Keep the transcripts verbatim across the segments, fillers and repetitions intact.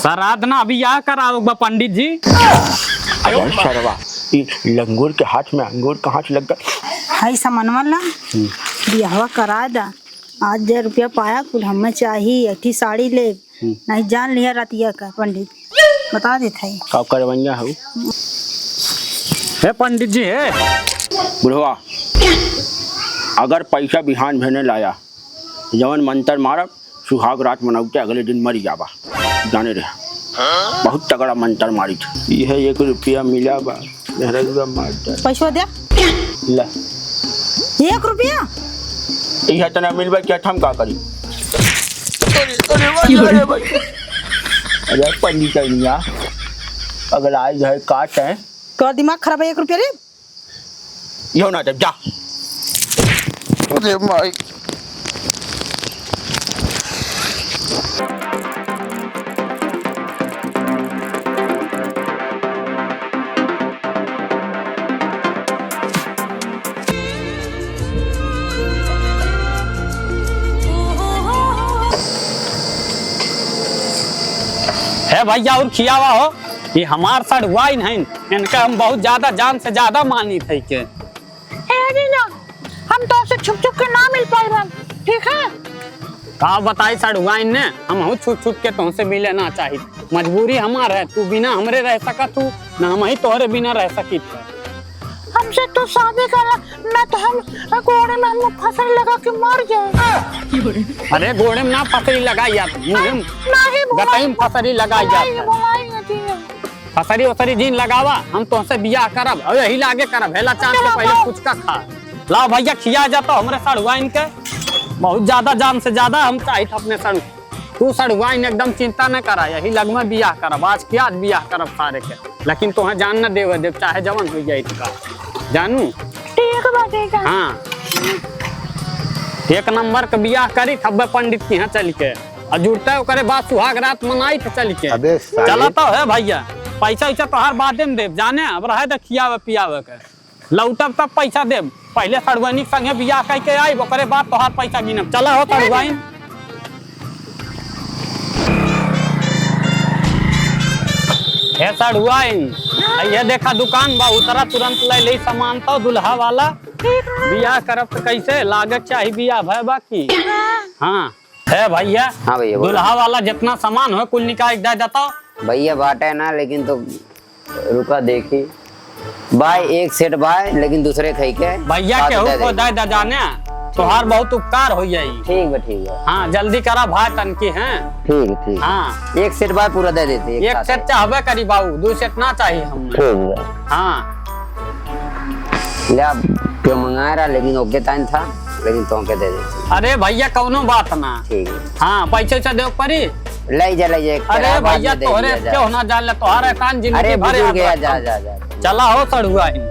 श्राद्ध ना, बियाह करावे बा पंडित जी। अरे सरवा, ई लंगूर के हाथ में अंगूर कहाँ से लग गया? हाय समनवा ला, हम्म। बियाहवा करा दा। आज जे रुपया पाया कुल हमें चाही, एक ठी साड़ी ले, हम्म। नहीं जान लिया रतिया का पंडित, बता देत है। का करवैया हऊ? हे पंडित जी, हे। बुढ़वा, अगर पैसा बिहान भेने लाया, जवन मंतर मारब, सुहाग रात मनौते अगले दिन मरी जाबा। जाने रहे, बहुत तगड़ा मंतर मारी थी। यह एक रुपया मिला बा, मेहररुआ मार दे। पैसवा दे। ला। एक रुपया? यह इतना मिलबा कि हम का करी? अरे, अरे भाई, अरे भाई। अरे पंडित, अगला आई है, काट है। तोर दिमाग खराब है, एक रुपया रे। यो ना देब, जा। अरे माई। हे भैया, और खियावा हो, ये हमार सड़ुआइन हइन, इनका हम बहुत ज्यादा, जान से ज्यादा मानित है के। ए जीजा, हम तोहसे छुप छुप के ना मिल पाइब हम, ठीक है? का बताई सड़ुआइन ने, हमहू छुप छुप के तोहसे मिले ना चाहित। मजबूरी हमार है, तू बिना हमरे रह सकत हू, ना हमही तोहरे बिना रह सकित है। हमसे तू शादी करा, ना तो हम गोड़े में हम फसरी लगा के मर जाए। अरे गोड़े में ना फसरी लगाई यार, मुँहे में, नहीं, बोला-, गतई में फसरी लगाई बोला-, जात है। बोला-, फसरी ओसरी जिन लगावा, हम तोहसे बियाह करब, और यही लागे करब, हेला चाँद से पहले फुचका खा। लाओ भैया, खिया जा तो हमरे सड़ुआइन के, बहुत ज्यादा, जान से ज्यादा हम चाहित अपने सड़ु-, तू सड़ुआइन एकदम चिंता न करा, यही लग में बियाह करब, आज के आज बियाह करब सारे के, लेकिन तोहे जान न देवे देब, चाहे जवन हो जाए का, जानू? ठीक बा जीजा। हाँ, एक नंबर के बियाह करी, तब्बे पंडित के यहाँ चल के। आ जुड़ते ओकरे बाद सुहाग रात मनाई थे चल के। अबे साले। चला तो है भैया, पैसा वैसा तोहार बादे में देब, जाने अब रहे दे खियावे पियावे के। लौटब तब पैसा देब, पहले सड़ुआइन के संगे बियाह कई के आइब, ओकरे बाद तोहार पैसा गिनब। चला हो सड़ुआइन। हे सड़ुआइन, आ ये देखा दुकान बा, उतरा तुरंत ले ले सामान तो दुल्हा वाला। बियाह करब त कैसे लागत चाही बियाह भय बाकी। हाँ। हे भैया, हाँ भैया, बोलो। दुल्हा वाला जितना सामान हो, कुल निकाल के दे देता। भैया, बाटे ना, लेकिन तो रुका, देखी। बाय, एक सेट बाय, लेकिन दूसरे खई के भैया, बात केहू दे को देंगे। दे दे जाने, तोहार बहुत उपकार हो जाई। ठीक बा, ठीक बा। हाँ, जल्दी करा भाई, तनकी हैं। ठीक, ठीक। हाँ। एक सेट बाय पूरा दे देते, एक एक साथ। सेट चाहबे करी बाबू, दो सेट ना चाहिए हमें। ठीक बा। हाँ। ले, आप क्यों मंगाए रहा, लेकिन ओके टाइम था, लेकिन तो के दे देते। अरे भैया, कौनो बात ना। ठीक है। हाँ, पैसे वैसे देवे पड़ी? ले जा, ले जा, एक अरे तेरा बाद भैया, में दे तोहरे दिया जा। क्यों ना जान ले, तोहर एहसान जिंदगी अरे भर बुजुर्ग याद है, जा, रखब। जा, जा। चला हो सड़ुआ ही।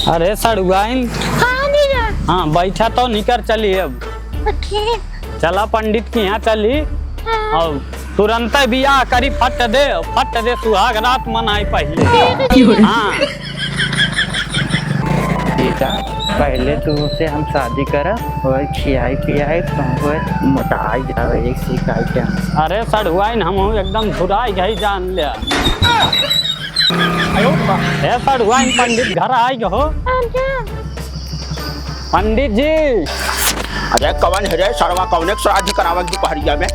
अरे सड़ुआइन। हाँ जीजा। हाँ, बैठा तो निकर चली अब। ठीक। चला पंडित के यहाँ चली। हाँ। और तुरंत बियाह करी, फट दे, फट दे सुहाग रात मनाई पहले। ठीक है। हाँ। बेटा, पहले तो उसे हम शादी करा, वही खियाई पियाई, तुमको मोटाई जावे एक शिकायत। अरे सड़ुआइन, हम एकदम झुराई गई जान ले। हे सड़ुआइन, पंडित घर आई गए हो। अच्छा। पंडित जी। अरे कवन है रे सरवा, कवने के श्राद्ध करावत दुपहरिया में?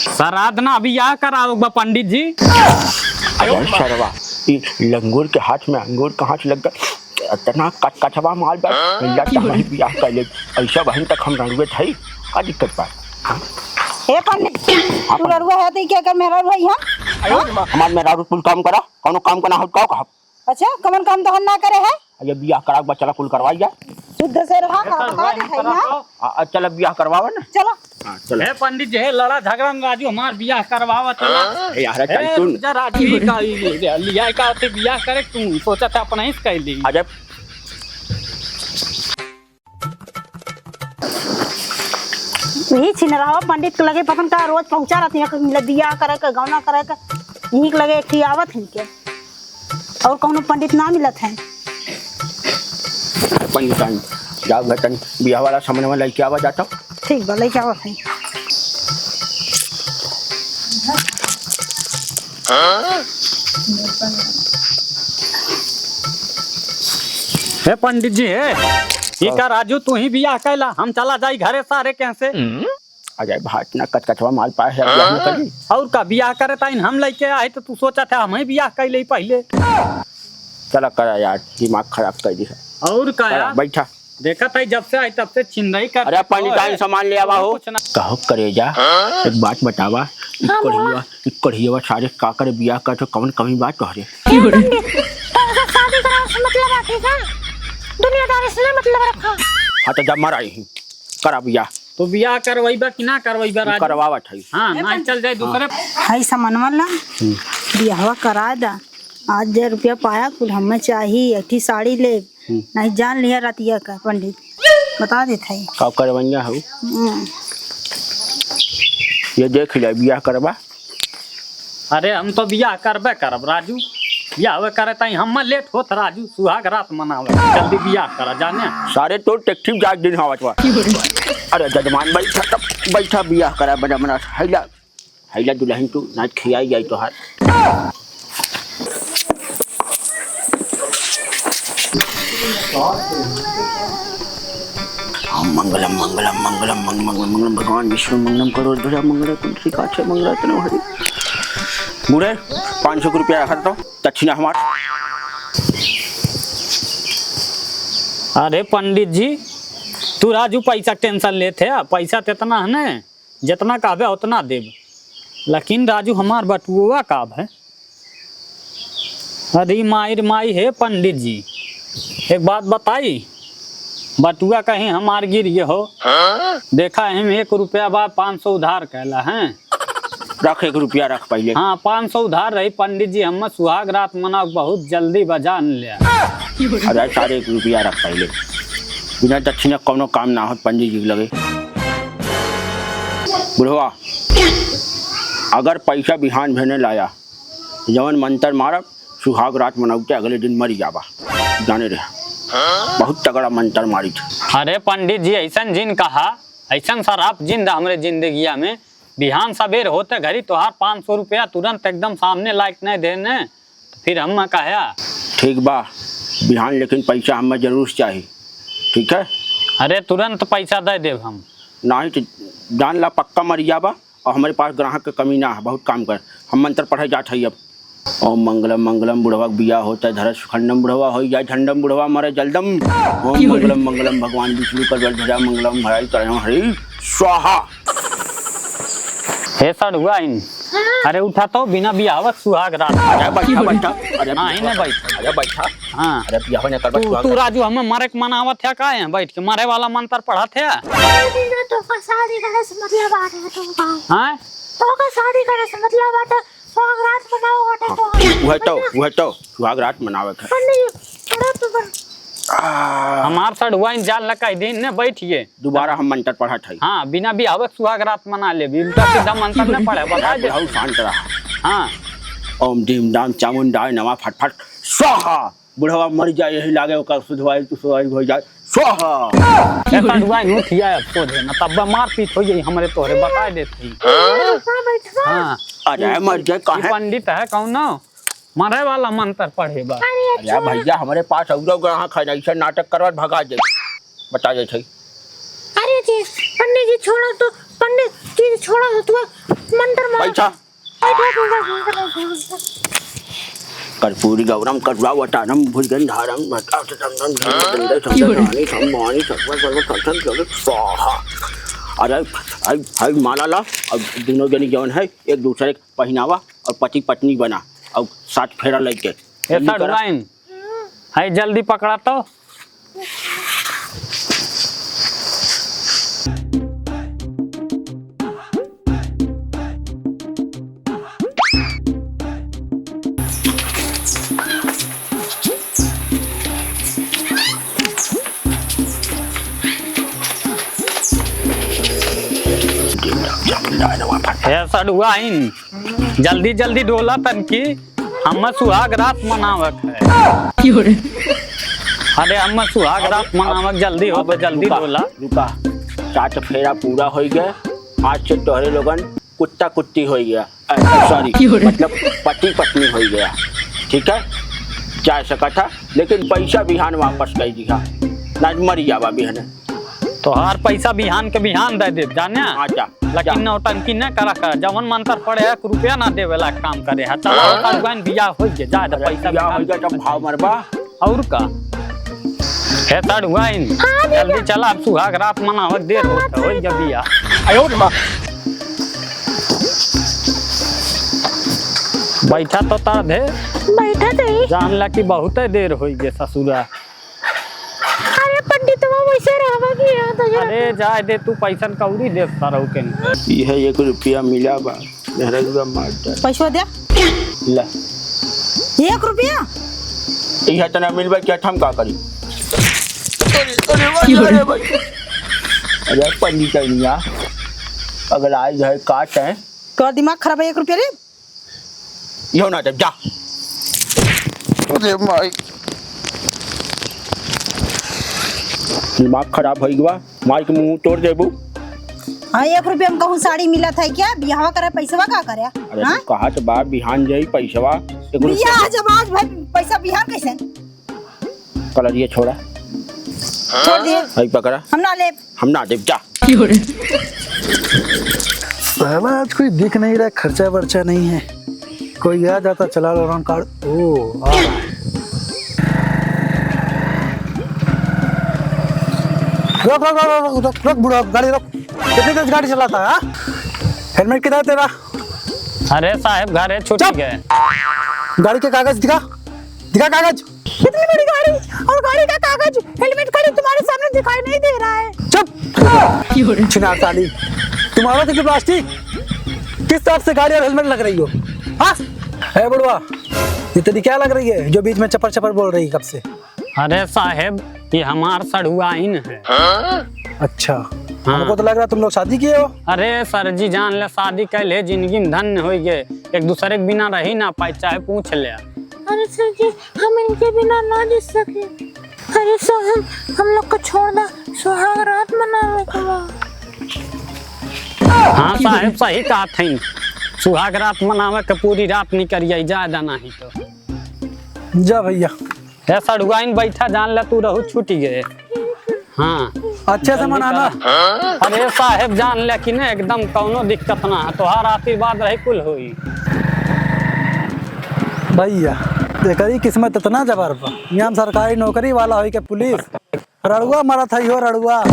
श्राद्ध ना, अभी या करावक बा पंडित जी। अरे सरवा, ई लंगूर के हाथ में अंगूर कहाँ से लग गया? इतना कचकचवा माल बा, भैया तो हम ही बियाह कर ले। ऐसा बहन तक हम रंगवे थे, का दिक्कत बा? हाँ? ए पंडित, हाँ, तू पंडित। ररुआ है तो क्या कर मेहरारू है यहाँ? हाँ? हमार मेहरारू कुल काम करा, कौनो काम का ना हो, का कहा? अच्छा, कमन काम तो हम ना करे है? ये बियाह करा के बा, चला कुल करवाई जा। शुद्ध से रहा, ए, करा करवाई, बता दे है करा यहाँ। तो। आ, आ, चल अब बियाह करवावा ना। चला। हाँ, चल। हे पंडित जी, हे लड़ा झगड़ा में राजू हमार बियाह करवावा चला। ए यार, चल हे सुन। रुक जा राजू, ई का, ई, ई, लिया का होते बियाह करे तू, सोचा था अपना ही कर ली। अरे यही छिन रहा पंडित के लगे, पता न का रोज पहुंचा रहती है, बियाह करे के, गौना करे के, यही के लगे एक ठी आवत है इनके, और कौनो पंडित ना मिलत है। पंडिताइन, जाओ घर तनी बियाह वाला सामान लइके आवा जाता। ठीक बा, लइके आवा भाई। हे पंडित जी, हे, ई का राजू, तू ही बियाह कैला? हम चला जाई घरे सारे कैसे? अरे भाट ना कचकचवा माल पाए है, बियाह न करी। और का, बियाह करे ताइन हम लइके आए तो तू सोचा था हम ही बियाह कर ले पहले। चला करा यार, दिमाग खराब कर दी है। और का करा, यार? बैठा। देखा था जब से आई तब से चिंदई कर अरे पंडिताइन सामान ले आवा हो। कुछ ना। कहो करेजा, एक बात बतावा, ई हाँ, कढ़िया, ई कढ़िया सारे का करे बियाह कर तो कौन कमी बात तोहरे? ए पंडित, तो ओकर शादी करावे से मतलब रखे का? दुनियादारी से ना मतलब रखा। हाँ तो जब मर आई ही, करा बियाह। तो बियाह करवाइबा कि ना करवाइबा राजू? करवावत है। हाँ, ए ना पंडित। चल जाए दूसरे। हाय समनवा ला, हम्म। बियाहवा करा दा। आज जे रुपया पाया कुल हमें चाही, एक ठी साड़ी ले। हम्म। नहीं जान लिया रतिया का पंडित, बता देत है। का करवैया हऊ? हम्म। ये देख ले, बियाह करबा? अरे हम तो बियाह करबे करब राजू, बियाह करे ताई हम लेट होत राजू, सुहाग रात मनावे, जल्दी बियाह करा जाने। सारे तो टेक्ठी जाग दिन हवत बा। अरे जजमान बैठा तब, बैठा बियाह करा बड़ा मना हैला। हैला दुलहिन तू, नाच खियाई जाई तोहार। ओम मंगलम, मंगलम, मंगलम, मंग-, मंगलम, मंगलम, भगवान विष्णु मंगलम, करोड़ ध्वजा मंगलम, तुलसी काक्षे मंगलम, तनो हरि। बूढ़े, पाँच सौ रुपया रखा तो, दक्षिणा हमार। अरे पंडित जी, तू राजू पैसा tension लेत है, पैसा तो इतना है ना, जितना कहबे उतना देब, लेकिन राजू हमार बटुआ काब है? अरे माई रे माई, हे पंडित जी, एक बात बताई, बटुआ कहीं हमार गिर गए हो? देखा हम एक रुपया बा, पाँच सौ उधार कहला है। रख एक रुपया रख पहले। हाँ, पाँच सौ उधार रही पंडित जी, हम सुहाग रात मना बहुत जल्दी बजान ले। अरे सारे एक रुपया रख पहले, बिना दक्षिणा कौनो काम ना हो पंडित जी के लगे। बुढ़वा, अगर पैसा बिहान भेने लाया, जवन मंत्र मारब, सुहाग रात मनाउते अगले दिन मरी जाबा, जाने रहे। बहुत तगड़ा मंत्र मारी थी। अरे पंडित जी, ऐसन जिन कहा, ऐसन सराप जिन दा हमरे जिंदगिया में, बिहान सबेर होते घरी तोहार पाँच सौ रुपया तुरंत एकदम सामने लायक नहीं देने। तो फिर हम कहया। ठीक बा, बिहान लेकिन पैसा हमें जरूर चाही, ठीक है? अरे तुरंत पैसा दे देब हम। नहीं तो जान ला पक्का मर जाबा, और हमारे पास ग्राहक के कमी ना है, बहुत काम कर। हम मंत्र पढ़े जात हई अब। ओम मंगलम मंगलम बुढ़वा के बियाह होता है, धरत सुखंडम बुढ़वा होई जाए झंडम बुढ़वा मरे जल्दम। ओम मंगलम मंगलम भगवान विष्णु कर ध्वजा मंगलम हराई करम हरी स्वाहा। हे सड़ुआइन, हाँ। अरे उठा तो, बिना बियाहवत सुहाग रात। अरे बैठा, बैठा। अरे हाँ, ही ना बैठा। अरे बैठा। हाँ। अरे बियाह ना करबा तू, सुहाग तू रात। राजू हमें मरे के मनावत है का है? बैठ के मरे वाला मंत्र पढ़त है। अरे बिना तो का शादी करे से मतलब बात है तो का? हाँ? तो का शादी करे से मतलब बात है, सुहाग रात मनाओ बाटे तो। वह तो, वह तो सुहाग रात मनावे के। पंडित जी, थोड़ा तो बर- आ। हमार सड़ुआइन जान लगा दिन ने बैठ गए। दोबारा हम मंत्र पढ़त हई। हाँ, बिना बियाहवत सुहाग रात मना लेबी। उल्टा सीधा मंत्र न पढ़े, बता दे। बुढ़ऊ शांत रहा। हाँ। ओम दीम दाम चामुंडाय नमः फट फट स्वाहा। बुढ़वा मर जाए, यही लागे ओकर सुधवाई तुसवाई हो जाए। स्वाहा। ए सड़ुआइन उठिया अब सोझे न, तब मारपीट हो जाई हमरे तोहरे, बता देत हई। हाँ, बैठवा। हाँ। अरे मर जाए, ई काहे? पंडित है कौनो? मरे वाला मंत्र पढ़े बा। अरे अरे अच्छा। भैया, हमरे पास औरो ग्राहक है, ऐसा नाटक करवा भगा दे। बता दे छै। अरे जी, पंडित जी छोड़ा तो, पंडित जी छोड़ा तो तू मंत्र मार। पैसा। कर्पूरी गौरम करुणावतारम भुजगंधारम भट्टासुतम स्वाहा। अरे, आई, आई माला ला, अब दोनों जनी जौन है, एक दूसरे के पहिनावा और पति पत्नी बना और सात फेरा लेके। ए जल्दी करा। सड़ुआइन, है जल्दी पकड़ा तो। ए सड़ुआइन, जल्दी जल्दी डोला तनकी, हम्मा सुहाग रात मनावक है। क्यों रे? अरे, हम सुहाग अब, रात अब, मनावक जल्दी अब होत, जल्दी रुका, बोला। रुका। सात फेरा पूरा होइ गया, आज से तोहरे लोगन कुत्ता कुत्ती होइ गया। अ, sorry, क्यों रे? मतलब पति पत्नी होइ गया, ठीक है? जा सकत है, लेकिन पैसा बिहान वापस कइ दिहा, ना मरि जाबा बिहाने। तोहार पैसा बिहान के बिहान दे देब, जाने? हाँ, जा, लेकिन जा। नौटंकी न करा कर, जवन मंतर पड़े है, एक रुपया ना देवे ला काम करे है। चला, हाँ? ओकर बहन बियाह होइ गए, जा दे अरे, पैसा बियाह बिहान होइ गए, तब भाव मरबा। और का? हे सड़ुआइन, हाँ, जीजा। जल्दी चला, अब सुहाग रात मनावक देर होत है, होइ गया बियाह। आयो रे माँ। बैठा तो ता दे। बैठा तो ही। जान ला कि बहुते देर होइ गए ससुरा। अरे पंडितवा, वैसे रहवा कि यहाँ तो जरा अरे जाए दे, तू पैसन कौड़ी दे सारऊ के। यह एक रुपया मिला बा, मेहररुआ मार दे। पैसवा दे। ला। एक रुपया? यह इतना मिलबा कि हम का करी? अरे, अरे भाई, अरे भाई। अरे पंडितनिया, अगर आज है काट है। तोर दिमाग खराब है, एक रुपया रे। यो ना देब, जा। अरे माई। दिमाग खराब होइ गवा, माई के मुंह तोड़ देबू। हाँ, एक रुपया में कहूँ साड़ी मिलत है क्या? बियाहवा करे पैसवा का करे? अरे हाँ? तू कहा तो बा, बिहान जाई पैसवा। एक रुपया बियाह जब आज भाई पैसा बिहान कैसे? कलरिया छोड़ा। छोड़ दिए। भाई पकड़ा। हम ना लेब। हम ना देब, जा। साला आज कोई दिख नहीं रहा, खर्चा वर्चा नहीं है। कोई आ जाता, चला लो राम कार्ड। ओ, आ रहा है। रोक, रोक, रोक, रोक, रोक, रोक, बूढ़ा, गाड़ी रोक। कितनी तेज गाड़ी चलाता है, हाँ? हेलमेट किधर है तेरा? अरे साहब, घर है, छूट गए। गाड़ी के कागज दिखा, दिखा कागज। इतनी बड़ी गाड़ी और गाड़ी का कागज, हेलमेट गाड़ी तुम्हारे सामने दिखाई नहीं दे रहा है। चुप! छिनार साली, तुम्हारा तो जो प्लास्टिक, किस तरफ से गाड़ी और हेलमेट लग रही हो? हाँ? ए बुढ़वा, ये तेरी क्या लग रही है जो बीच में चपर चपर बोल रही है कब से? अरे साहेब, ये हमार सड़ुआइन है। अच्छा, हाँ। हमको तो लग रहा है तुम लोग शादी किए हो। अरे सर जी, जान ले, शादी कैले जिंदगी में धन्य होइ गए, एक दूसरे के बिना रही ना पाए, चाहे पूछ ले। अरे सर जी, हम इनके बिना ना जी सके। अरे साहब, हम लोग को छोड़ दा, सुहाग रात मनावे के बा। हाँ साहेब, सही कहत हईन, सुहाग रात मनावे के पूरी रात निकरिया, ज्यादा नहीं तो। जा भैया। ए सड़ुआइन बैठा, जान ले तू रहू छूटी गए। हाँ। अच्छे से जल्दी मनाना। करा। अरे साहेब, जान ले कि ने एकदम कौनो दिक्कत ना है, तोहार आशीर्वाद रही कुल होई। भैया, एकरी किस्मत इतना जबर बा। यहाँ सरकारी नौकरी वाला होई के पुलिस, रड़ुआ मरत है हो रड़ुआ।